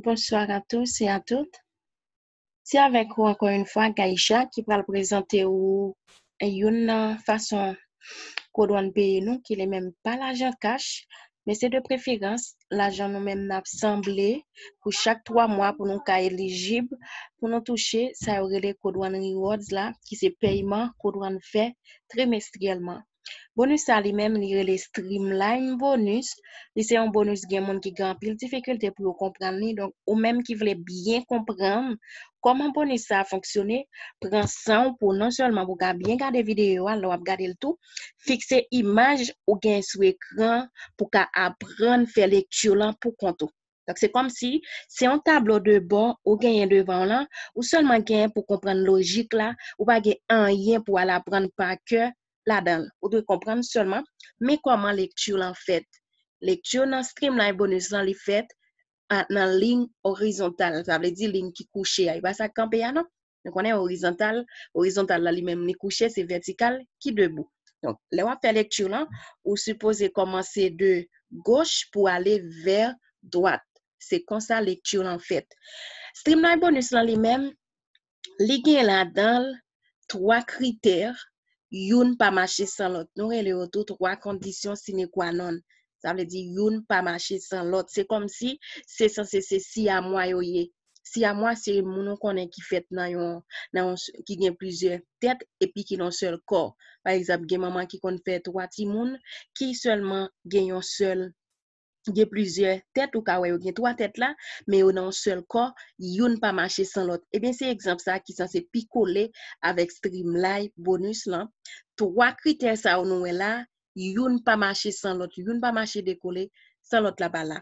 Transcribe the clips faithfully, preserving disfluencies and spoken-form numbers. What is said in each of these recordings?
Bonsoir à tous et à toutes. Se avèk ou ankò yon fwa, Gaïcha, ki pral prezante ou youn nan fason kodwann peye nou, ki li menm pa lajan kach, men se de preferans lajan nou menm n ap sanble pou chak twa mwa pou nou ka elijib pou nou touche sa yo rele kodwann rewards la, ki se pèyman kodwann fè trimestriyèlman. Bonis sa li menm, li rele Streamline Bonus. Li se yon bonis gen moun ki gen anpil difikilte pou yo konprann li. Donk, ou menm ki vle byen konprann kòman bonis sa fonksyone, pran san w pou non sèlman pou ka byen gade videyo a, lè w ap gade l tou, fikse imaj ou gen sou ekran pou ka aprann fè lekti lan pou kont ou. Donk, se kòmsi se yon tablo de bò ou genyen devan w lan, ou sèlman genyen pou konprann lojik la, ou pa gen anyen pou al aprann pa kè ladan l. Ou dwe konprann sèlman, men kòman lekti lan fèt. Lekti nan Streamline Bonus lan, li fèt a, nan liy orizontal, sa vle di liy ki kouche a, e pa sa k kanpe a non. Nou konnen orizontal, orizontal la li menm li kouche, se vètikal ki debou. Donk, lè w ap fè lekti lan, ou sipoze kòmanse de goch pou ale vè dwat. Se konsa lekti lan fèt. Streamline Bonus lan li menm, li gen ladan l twa kritè, youn pa mache san lòt. Nou rele yo tou twa kondisyon sine qua non. Sa vle di youn pa mache san lòt. Se kòmsi se sanse se siyamwa yo ye. Siyamwa se moun ou konnen ki fèt nan yon, nan yon s-, ki gen plizyè tèt epi ki nan yon sèl kò. Pa egzanp, gen manman ki konn fè twa timoun ki sèlman gen yon sèl, gen plizyè tèt, ou ka wè yo gen twa tèt la, men yo nan yon sèl kò, youn pa mache san lòt. Ebyen, se egzanp sa ki sanse pi kole avèk Streamline Bonus lan. Twa kritè sa yo nou wè la, youn pa mache san lòt, youn pa mache dekole san lòt la pa la.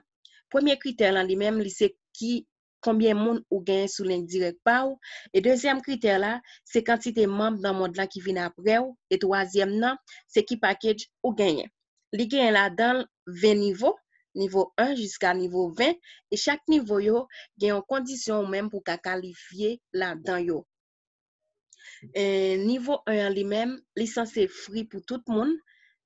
Premye kritè lan li menm, li se ki konbyen moun ou genyen sou liy dirèk pa w. E dezyèm kritè la, se kantite manm nan mond lan ki vin aprè w. E twazyèm nan, se ki package ou genyen. Li genyen ladan l ven nivo, nivo en jiska nivo ven, e chak nivo yo gen yon kondisyon ou menm pou ka kalifye ladan yo. E, nivo en an li menm, li sanse free pou tout moun,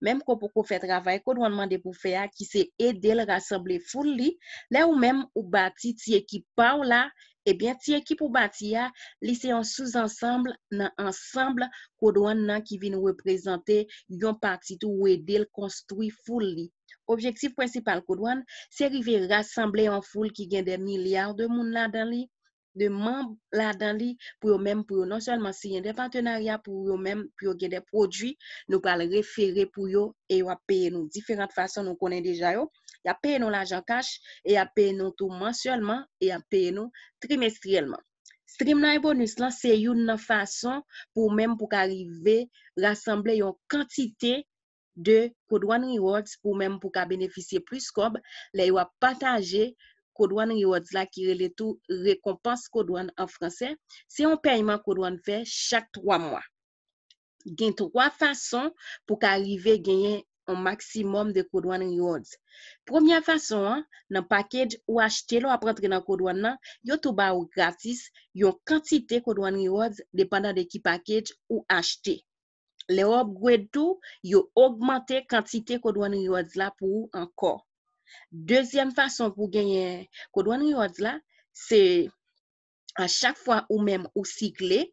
menm ke w poko fè travay ke w mande pou fè a, ki se ede l rasanble foul li. Lè ou menm ou bati ti ekip pa w la, ebyen, ti ekip ou bati a, li se yon souzansanm nan ansanm ke w nan ki vin reprezante yon pati tou ou ede l konstwi foul li. Objektif prensipal ke w se rive rasanble yon foul ki gen de milya de moun ladan li, de manm ladan li, pou yo menm, pou yo non sèlman siyen de patenarya, pou yo menm, pou yo gen de pwodui, nou pral refere pou yo, e yo ap peye nou diferan fason, nou konnen deja yo. Y ap peye nou lajan kach, e y ap peye nou tou mansyèlman, e y ap peye nou trimestriyèlman. Streamline Bonus lan, se youn nan fason pou ou menm pou ka rive rasanble yon kantite de Code One Rewards pou ou menm pou ka benefisye plis kòb lè yo ap pataje Code One Rewards la ki rele tou rekonpans Code One an fransè. Se yon pèyman Code One fè chak twa mwa. Gen twa fason pou ka rive genyen yon maksimòm de Code One Rewards. Premyè fason an, nan package ou achte lè w ap rantre nan Code One nan, yo tou ba ou gratis yon kantite Code One Rewards depandan de ki package ou achte. Lè w upgrade tou, yo ogmante kantite Code One Rewards la pou ou ankò. Dezyèm fason pou genyen Code One Rewards la, se a chak fwa ou menm ou sikle,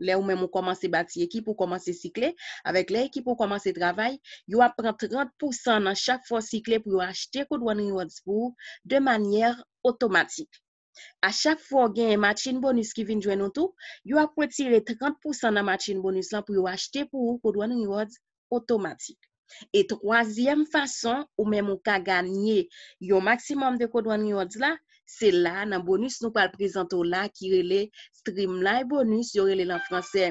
lè ou menm ou kòmanse bati ekip, ou kòmanse sikle, avèk lè ekip ou kòmanse travay, yo ap pran trant pousan nan chak fwa w sikle pou yo achte Code One Rewards pou ou de manyè otomatik. A chak fwa w genyen matching bonus ki vin jwenn ou tou, yo ap retire trant pousan nan matching bonus lan pou yo achte pou ou Code One Rewards otomatik. E twazyèm fason ou menm ou ka ganye yon maksimòm de Code One Rewards la, se la nan bonus nou pral prezante w la ki rele Streamline Bonus, yo rele l an fransè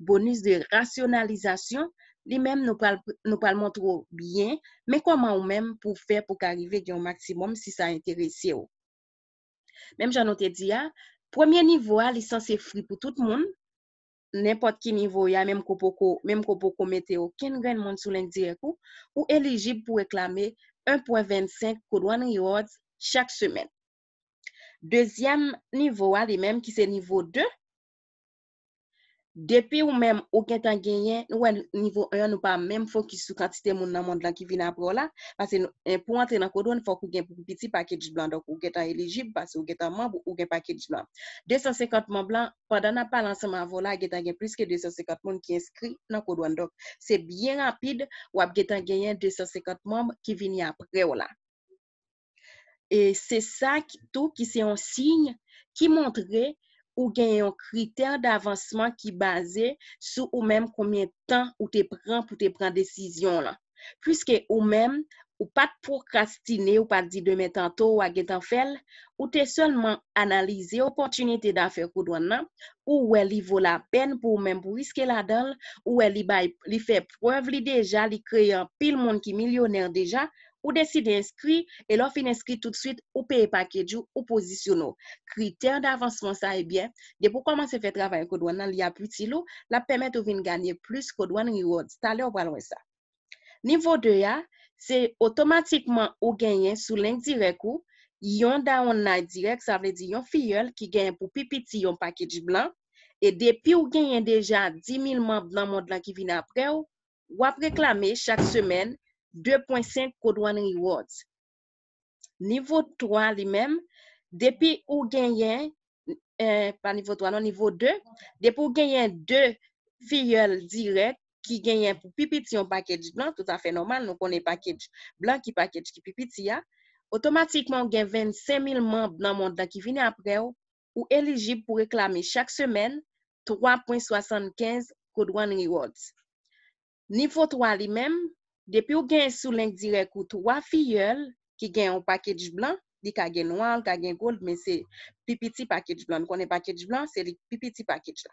bonus de rasyonalizasyon. Li menm nou pral, nou pral montre w byen, men kòman ou menm pou fè pou ka rive gen yon maksimòm si sa enterese w. Menm jan nou te di a, premye nivo a, li sanse free pou tout moun. Nenpòt ki nivo w ye a, menm ke w poko, menm ke w poko mete okenn grenn moun sou liy dirèk ou, ou elijib pou reklame en pwen vennsenk Code One Rewards chak semèn. Dezyèm nivo a, li menm ki se nivo de, Depi ou menm, ou gentan genyen, nou wè nivo en an, nou pa menm fokis sou kantite moun nan mond lan ki vin apre w la, paske pou antre nan Code One, fòk ou gen pou piti package blan, donk ou gentan elijib, paske ou gentan manm, ou gen package blan. De san senkant manm lan, pandan n ap pale ansanm avè w la, gentan gen plis ke de san senkant moun ki enskri nan Code One. Donk, se byen rapid, w ap gentan genyen de san senkant manm ki vini apre w la. E se sa tou ki se yon siy ki montre ou gen yon kritè davansman ki baze sou ou menm, konbyen tan ou te pran pou te pran desizyon lan. Piske ou menm, ou pa t pwokrastine, ou pa t di demen tanto, w a gentan fè l, ou te sèlman analize opòtinite dafè Code One nan, ou wè li vo lapèn pou ou menm pou riske ladan l, ou wè li bay, li fè prèv li deja, li kreye anpil moun ki milyonè deja, ou deside enskri, e lè w fin enskri toutswit, ou peye package ou, ou pozisyone w. Kritè davansman sa, ebyen, depi w kòmanse fè travay Code One nan, li ap itil ou, l ap pèmèt ou vin ganye plis Code One Rewards. Talè w pral wè sa. Nivo de a, se otomatikman ou genyen sou link dirèk ou yon downline dirèk, sa vle di yon fiyèl ki genyen pou pi piti yon package blan, e depi ou genyen deja dis mil manm nan mond lan ki vin apre w, w ap reklame chak semèn de pwen senk Code One Rewards. Nivo twa li menm, depi ou genyen, eh, pa nivo twa non, nivo de, depi ou genyen de fiyèl dirèk ki genyen pou pi piti yon package blan, toutafè nòmal, nou konnen package blan ki package ki pi piti a, otomatikman ou gen vennsenk mil manm nan mond lan ki vini apre w, ou elijib pou reklame chak semèn twa pwen swasannkenz Code One Rewards. Nivo twa li menm, depi w gen sou link dirèk ou twa fiyèl ki gen yon package blan, li ka gen nwa, li ka gen gold, men se pi piti package blan. Nou konnen package blan, se li pi piti package la.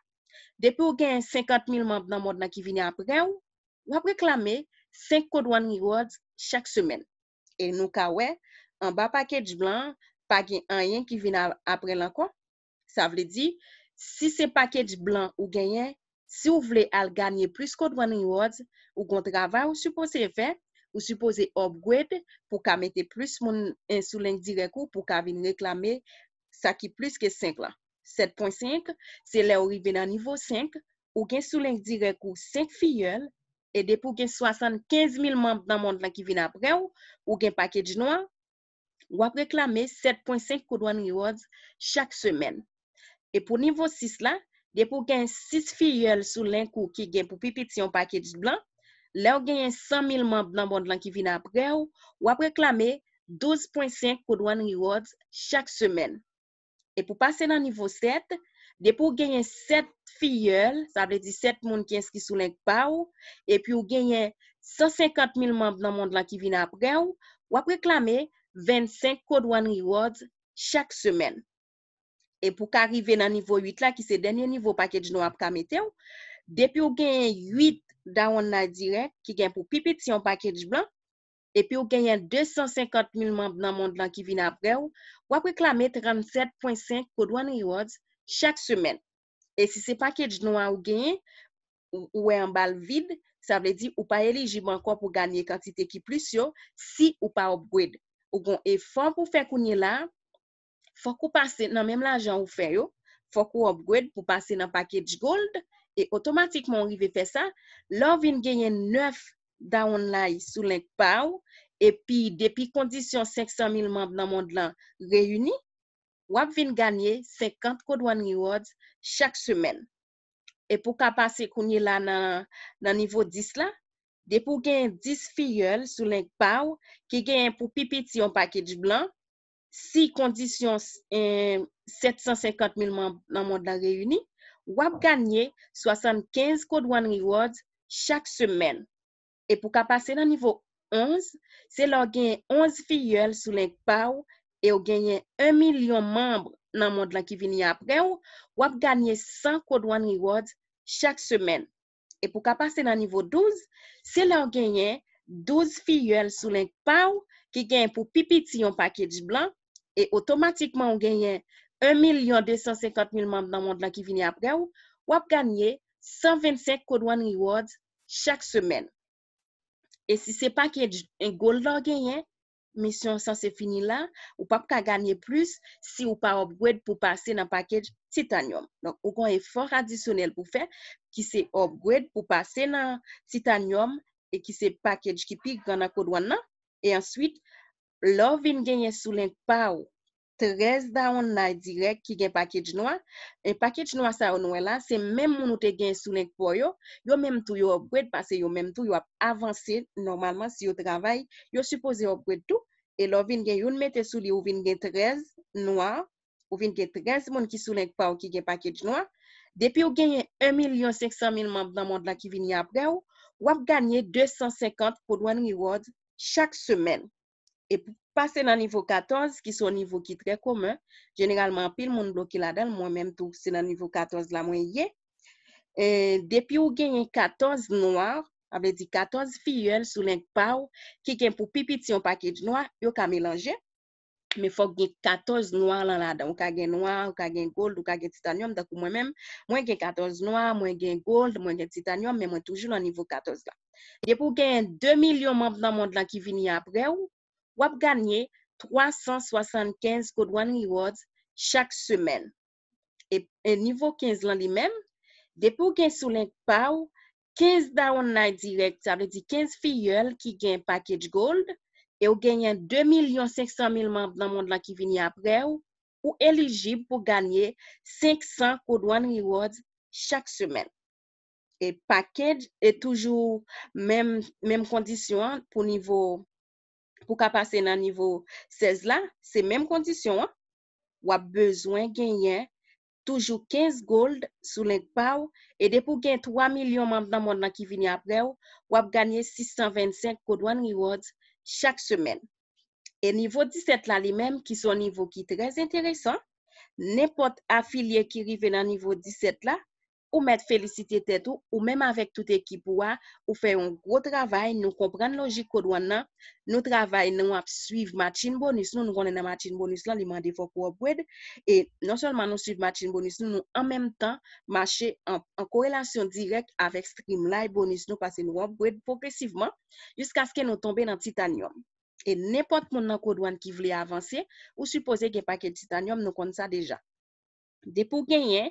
Depi w gen senkant mil manm nan mond lan ki vini apre w, w ap reklame senk Code One Rewards chak semèn. E nou ka wè, anba package blan, pa gen anyen ki vin a- apre l ankò. Sa vle di, si se package blan ou genyen, si w vle al ganye plis Code One Rewards, ou gon travay ou sipoze fè, ou sipoze upgrade pou ka mete plis moun en sou link dirèk ou pou ka vin reklame sa ki plis ke senk lan. Sèt pwen senk, se lè w rive nan nivo senk, ou gen sou link dirèk ou senk fiyèl, e depi w gen swasannkenz mil manm nan mond lan ki vin apre w, ou gen package nwa, w ap reklame sèt pwen senk Code One Rewards chak semèn. E pou nivo sis la, depi w gen sis fiyèl sou link ou ki gen pou pi piti yon package blan, lè w genyen san mil manm nan mond lan ki vin apre w, w ap reklame douz pwen senk Code One Rewards chak semèn. E pou pase nan nivo sèt, depi w genyen sèt fiyèl, sa vle di sèt moun ki enskri sou link pa w, epi w genyen san senkant mil manm nan mond lan ki vin apre w, w ap reklame vennsenk Code One Rewards chak semèn. E pou ka rive nan nivo uit la, ki se dènye nivo package nou ap ka mete w, depi w genyen uit downline dirèk ki gen pou pi piti yon package blan, epi w genyen de san senkant mil manm nan mond lan ki vin apre w, w ap reklame trannsèt pwen senk Code One Rewards chak semèn. E si se package nwa ou genyen, ou, ou wè anba l vid, sa vle di ou pa elijib ankò pou ganye kantite ki plis yo si ou pa upgrade. Ou gon efò pou fè kounye la, fòk ou pase nan menm lajan ou fè yo, fòk ou upgrade pou pase nan package gold, e otomatikman ou rive fè sa, lè w vin genyen nèf downline sou link pa w, epi depi kondisyon senk san mil manm nan mond lan reyini, w ap vin ganye senkant Code One Rewards chak semèn. E pou ka pase kounye la nan, nan nivo dis la, depi w genyen dis fiyèl sou link pa w ki genyen pou pi piti yon package blan, si kondisyon, eh, sèt san senkant mil manm nan mond lan reyini, w ap ganye swasannkenz Code One Rewards chak semèn. E pou ka pase nan nivo onz, se lè w genyen onz fiyèl sou link pa w e w genyen en milyon manm nan mond lan ki vini apre w, w ap ganye san Code One Rewards chak semèn. E pou ka pase nan nivo douz, se lè w genyen douz fiyèl sou link pa w ki genyen pou pi piti yon package blan, e otomatikman w genyen en milyon de san senkant mil manm nan mond lan ki vini apre w, w ap ganye san vennsenk Code One Rewards chak semèn. E si se package en gold la w genyen, misyon sanse fini la, ou p ap ka ganye plis si ou pa upgrade pou pase nan package titanium. Donk, ou gen yon efò adisyonèl pou fè, ki se upgrade pou pase nan titanium, e ki se package ki pi gran nan Code One nan. E answit, lè w vin genyen sou link pa w trèz downline dirèk ki gen package nwa, e package nwa sa yo nou wè la, se menm moun ou te gen sou link pa w yo, yo menm tou yo upgrade, paske yo menm tou yo ap avanse nòmalman si yo travay, yo sipoze upgrade tou. E lè w vin gen youn mete sou li, ou vin gen trèz nwa, ou vin gen trèz moun ki sou link pa w ki gen package nwa. Depi w genyen en milyon senk san mil manm nan mond lan ki vini apre w, w ap ganye de san senkant Code One Rewards chak semèn. E pou pase nan nivo katòz, ki se yon nivo ki trè komen, jeneralman anpil moun bloke ladan l, mwen menm tou se nan nivo katòz la mwen ye. E depi w genyen katòz nwa, sa vle di katòz filleul sou link pa w ki gen pou pi piti yon package nwa, yo ka melanje. Men fòk gen katòz nwa lan ladan. Ou ka gen nwa, ou ka gen gold, ou ka gen titanium. Tankou mwen menm, mwen gen katòz nwa, mwen gen gold, mwen gen titanium, men mwen toujou nan nivo katòz la. Depi w genyen de milyon manm nan mond lan ki vini apre w, w ap ganye twa san swasannkenz Code One Rewards chak semèn. E, e nivo kenz lan li menm, depi w gen sou link pa w kenz downline dirèk, sa vle di kenz filleul ki gen package gold, e w genyen de milyon senk san mil manm nan mond lan ki vini apre w, ou elijib pou ganye senk san Code One Rewards chak semèn. E package, e toujou menm, menm kondisyon an pou nivo, pou ka pase nan nivo sèz la, se menm kondisyon an. W ap bezwen genyen toujou kenz gold sou link pa w, e depi w gen twa milyon manm nan mond lan ki vini apre w, w ap ganye sis san vennsenk Code One Rewards chak semèn. E nivo disèt la li menm, ki se yon nivo ki trè enteresan, nenpòt afilye ki rive nan nivo disèt la, ou mèt felisite tèt ou, ou menm avèk tout ekip ou a, ou fè yon gwo travay, nou konprann lojik Code One nan, nou travay, nou ap swiv matching bonus nou, nou konnen nan matching bonus lan, li mande fòk ou upgrade, e non sèlman nou swiv matching bonus nou, nou an menm tan mache an, an korelasyon dirèk avèk streamline bonus nou, paske nou upgrade pwogresivman, jiskaske nou tonbe nan titanium. E nenpòt moun nan Code One ki vle avanse, ou sipoze gen package titanium, nou konn sa deja. Depi w genyen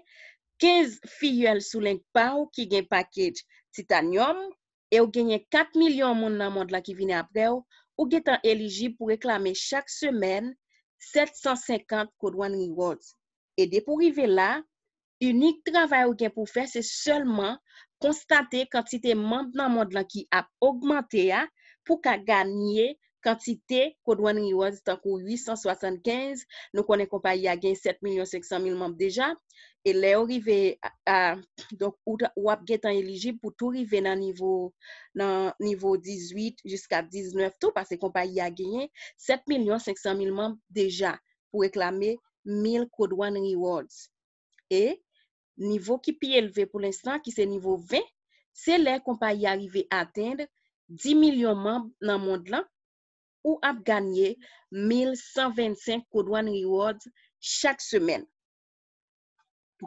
kenz filleul sou link pa w ki gen package titanium, e w genyen kat milyon moun nan mond lan ki vini apre w, ou gentan elijib pou reklame chak semèn sèt san senkant Code One Rewards. E depi w rive la, inik travay ou gen pou fè, se sèlman konstate kantite manm nan mond lan ki ap ogmante a, pou ka ganye kantite Code One Rewards tankou uit san swasannkenz. Nou konnen konpayi a gen sèt milyon senk san mil manm deja. E lè yo rive a, a, donk, ou, ta- w ap gentan elijib pou tou rive nan nivo, nan nivo dizuit jiska diznèf tou, paske konpayi a genyen sèt milyon senk san mil manm deja pou reklame mil Code One Rewards. E nivo ki pi elve pou lenstan, ki se nivo ven, se lè konpayi a rive atenn dis milyon manm nan mond lan, ou ap ganye mil san vennsenk Code One Rewards chak semèn.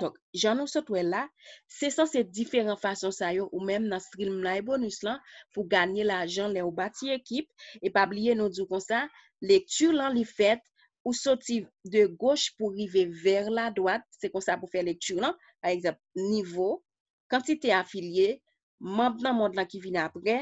Donk, jan nou sot wè la, se sanse diferan fason sa yo ou menm nan streamline bonus lan pou ganye lajan lè w bati ekip. E pa bliye nou di w konsa, lekti lan li fèt, ou soti de goch pou rive vè la dwat, se konsa pou fè lekti lan. Pa egzanp, nivo, kantite afilye, manm nan mond lan ki vin apre,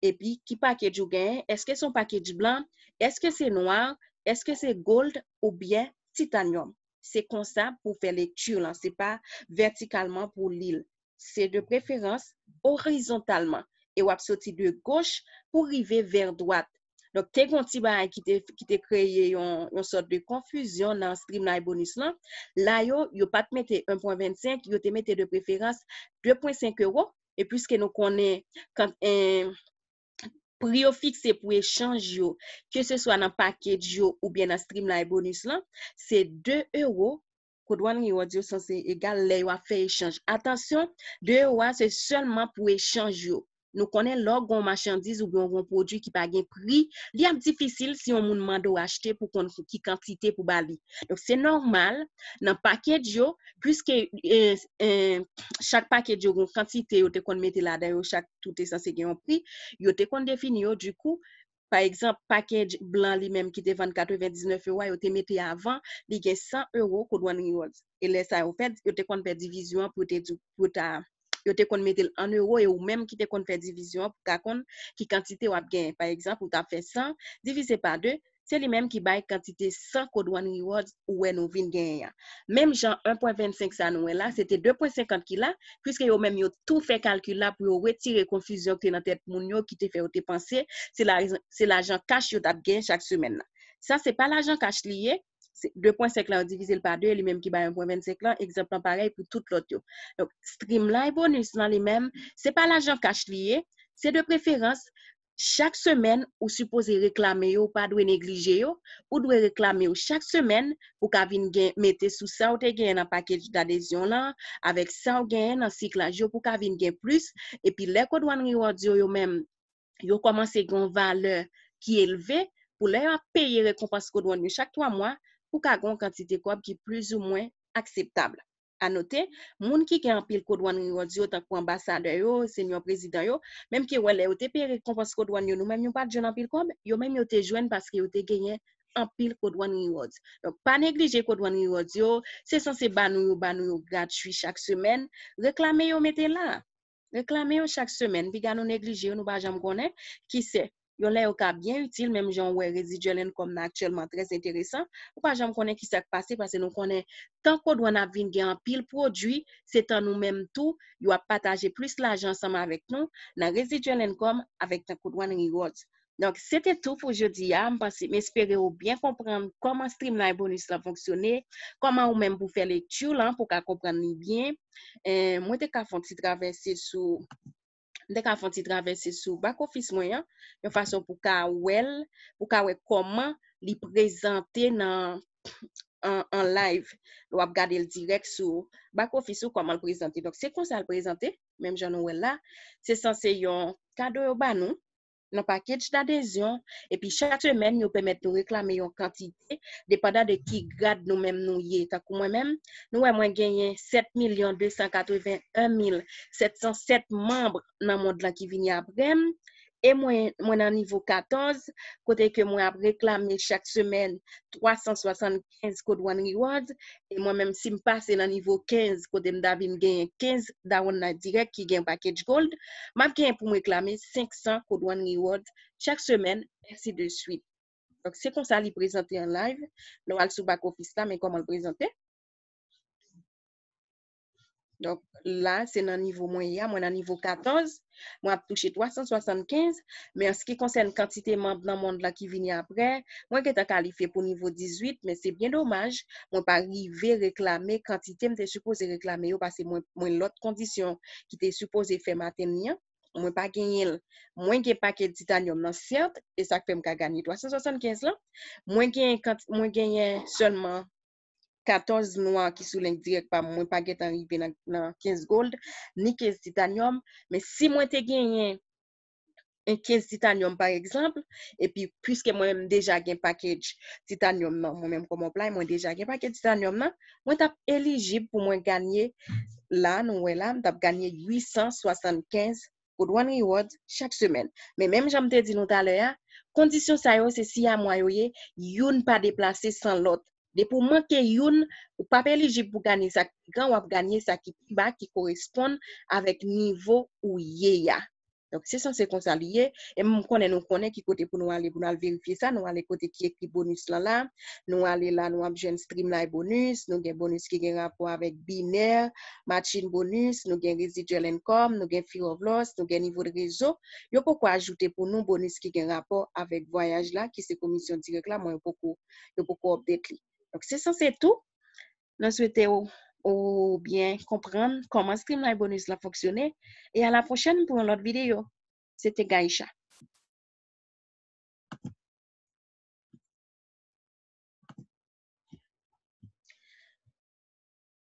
epi ki package ou genyen, èske se yon package blan, èske se nwa, èske se gold oubyen titanium. Se konsa pou fè lekti lan, se pa vètikalman pou li l. Se de preferans orizontalman. E w ap soti de goch pou rive vè dwat. Donk, te gen yon ti bagay ki te, ki te kreye yon, yon sòt de konfizyon nan streamline bonus lan. La yo, yo pa t mete en pwen vennsenk, yo te mete de preferans de pwen senk ewo. E piske nou konnen kan, en, pri yo fikse pou echanj yo, ke se swa nan package yo oubyen nan streamline bonus lan, se de ewo. Code One Rewards yo sanse egal lè yo ap fè echanj. Atansyon, de ewo a se sèlman pou echanj yo. Nou konnen lè w gen yon machandiz oubyen w gen yon pwodui ki pa gen pri, li ap difisil si yon moun mande w achte pou konn ki kantite pou ba li. Donk, se nòmal, nan package yo, piske, eh, eh, chak package yo gen yon kantite yo te konn mete ladan yo, chak tou te sanse gen yon pri, yo te konn defini yo, dikou, Pa egzanp, package blan li menm ki te vann katrevendiznèf euro a, yo te mete avan, li gen san euro Code One Rewards. E lè sa yo fè, yo te konn fè divizyon an pou te di, pou ta, yo te konn mete l an euro e ou menm ki te konn fè divizyon an pou ka konn ki kantite w ap genyen. Pa egzanp, ou t ap fè san divize pa de, se li menm ki bay kantite san Code One Rewards ou wè nou vin genyen an. Menm jan en pwen vennsenk sa nou wè la, se te de pwen senkant ki la, piske yo menm yo tou fè kalkil la pou yo retire konfizyon ki te nan tèt moun yo, ki te fè yo te panse se la, se lajan kach yo t ap genyen chak semèn nan. Sa se pa lajan kach li ye, se de pwen senk lan yo divize l pa de, e li menm ki bay en pwen vennsenk lan, egzanp lan parèy pou tout lòt yo. Donk, Streamline Bonus lan li menm, se pa lajan kach li ye, se de preferans, chak semèn, ou sipoze reklame yo, ou pa dwe neglije yo, ou dwe reklame yo chak semèn pou ka vin gen, mete sou sa ou te genyen nan package d'adhésion lan, avèk sa ou genyen nan siklaj yo pou ka vin gen plis, epi lè Code One Rewards yo, yo menm, yo kòmanse gen yon valè ki elve, pou lè y ap peye rekonpans Code One yo chak twa mwa, pou ka gen yon kantite kòb ki plizoumwen akseptab. A note, moun ki gen anpil Code One Rewards yo, tankou anbasadè yo, senyo prezidan yo, menm ke wè lè yo te peye rekonpans Code One yo, nou menm nou pa t jwenn anpil kòb, yo menm yo te jwenn paske yo te genyen anpil Code One Rewards. Donk, pa neglije Code One Rewards yo, se sanse ba nou yo, ba nou yo gratui chak semèn, reklame yo mete la. Reklame yo chak semèn, piga nou neglije yo, nou pa janm konnen ki se. Yon lè yo ka byen itil, menm jan w wè residual income nan aktyèlman trè enteresan, ou pa janm konnen ki sa k pase, paske nou konnen tan Code One ap vin gen anpil pwodui, se tan nou menm tou, yo ap pataje plis lajan ansanm avèk nou nan residual income avèk nan Code One Rewards. Donk, se te tou pou jodi a. M panse, m espere ou byen konprann kòman Streamline Bonus lan fonksyone, kòman ou menm pou fè lekti lan, pou ka konprann li byen. Eh, mwen te ka fè yon ti travèse sou, m te ka fè yon ti travèse sou back office mwen an, yon fason pou ka wè l, pou ka wè kòman li prezante nan, an, an live. Lè w ap gade l dirèk sou back office ou, kòman l prezante. Donk, se konsa l prezante, menm jan nou wè l la. Se sanse yon kado yo ba nou nan package d'adhésion, epi chak semèn, yo pèmèt nou reklame yon kantite, depandan de ki grad nou menm nou ye. Tankou mwen menm, nou wè mwen genyen sèt milyon de san katreven en mil sèt san sèt manm nan mond lan ki vini apre m, e mwen, mwen nan nivo katòz, kote ke mwen ap reklame chak semèn twa san swasannkenz Code One Rewards, e mwen menm, si m pase nan nivo kenz, kote m ta vin genyen kenz Down Night Direct ki gen package Gold, m ap genyen pou m reklame senk san Code One Rewards chak semèn, ensi de suit. Donk, se konsa li prezante an live. Lè w al sou back office la, men kòman l prezante. Donk, la, se nan nivo mwen ye a, mwen nan nivo katòz, mwen ap touche twa san swasannkenz, men an se ki konsène kantite manm nan mond lan ki vini apre, mwen gentan kalifye pou nivo dizuit, men se byen domaj, mwen pa rive reklame kantite m te sipoze reklame yo, paske mwen, mwen lòt kondisyon ki te sipoze fè m atenn li an, mwen pa genyen l. Mwen gen pakèt titanyòm nan, sèt, e sa k fè m ka ganye twa san swasannkenz lan. Mwen genyen kant-, mwen genyen sèlman katòz nwa ki sou link dirèk pa m, mwen pa gentan rive nan, nan kenz gold, ni kenz titanyòm. Men si mwen te genyen en kenz titanyòm, pa egzanp, epi piske mwen menm deja gen package titanyòm nan, mwen menm kòm Upline, mwen deja gen package titanyòm nan, mwen t ap elijib pou mwen ganye, la, nou wè la, m t ap ganye uit san swasannkenz Code One Rewards chak semèn. Men menm jan m te di nou talè a, kondisyon sa yo se si a mwa yo ye, youn pa deplase san lòt. Depi w manke youn, ou p ap elijib pou ganye sa ki pi gran, w ap ganye sa ki pi ba, ki koresponn avèk nivo ou ye a. Donk, se sanse konsa li ye. E m konnen nou konnen ki kote pou nou ale, pou nou al verifye sa. Nou ale kote ki ekri bonus lan la. Nou ale la, nou ap jwenn Streamline Bonus. Nou gen bonus ki gen rapò avèk binè, matching bonus. Nou gen residual income. Nou gen fear of loss. Nou gen nivo de rezo. Yo poko ajoute pou nou bonus ki gen rapò avèk vwayaj la, ki se komisyon dirèk la. Mwen, yo poko, yo poko update li. Donk, se sanse tou. Nou swete w, ou byen konprann kòman Streamline Bonus lan fonksyone. E a la pwochèn pou yon lòt videyo. Se te Gaïcha.